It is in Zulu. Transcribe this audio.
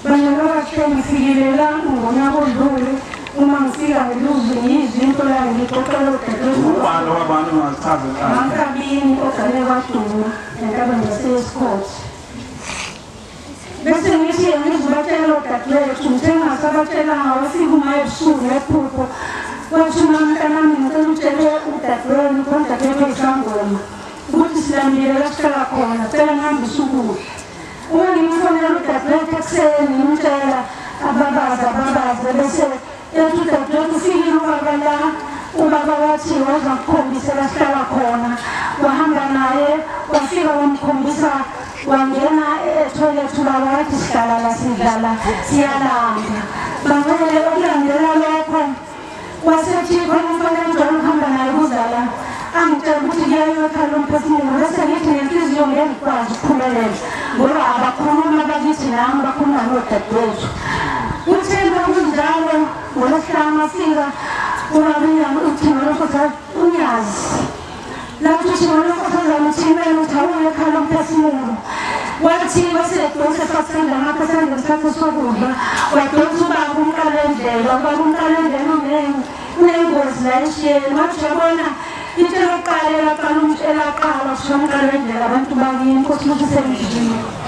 Banyana bahle ngifikile la ngonyaka odlule uma ngifika ngiluze ngiyizwe into yayo ngixoxela udadewethu. Ubani wabani ungazichaza kahle. Mankabini ogane kwaduma entabeni yaseScott. Bese ngithi ngizobatshela odadewethu ngithe ngingasabatshelanga wafika uma ebusuku ngephupho wathi uma mntanami ngicela utshele udadewenu khona udadewethu oyisangoma ukuthi silambile la sihlala khona cela ngihambise ukudla. Uma ngimfonela udadewethu ekuseni ngimtshela ababaze ababaze bese ethi udadewethu ufikile ubaba la ubaba wathi waza kukhombisa la sihlala khona wahamba naye wafika wamkhombisa wangena ethoyilethi ubaba wathi sihlala la sidlala siyalamba bangcwele okulandela lokho wasethi khona umfana engijwayele ukuhamba naye kuzala angitshela ukuthi kuyayokhala umphefumulo bese ngithi ngenhliziyo ngeke ngikwazi ukuphumelela ngoba abakhuluma bakithi nami bakhuluma nodadewethu uthe kunjalo ngolwesihlanu afika ubaba uthi ngolwesihlanu unyazi Lathi uthi ngolwesihlanu uthimela uthi awuye ekhala umphefumulo wathi wasedonsa efasithandla ngapha esandleni sakhe sokudla wadonsa ubaba umqalo endlela ubaba umqalo endlela unengozi la eshiyeni wathi uyabona into yokuqala elaqala elaqala kusho umqalo endlela abantu bakini nkosi ukuthi semjini.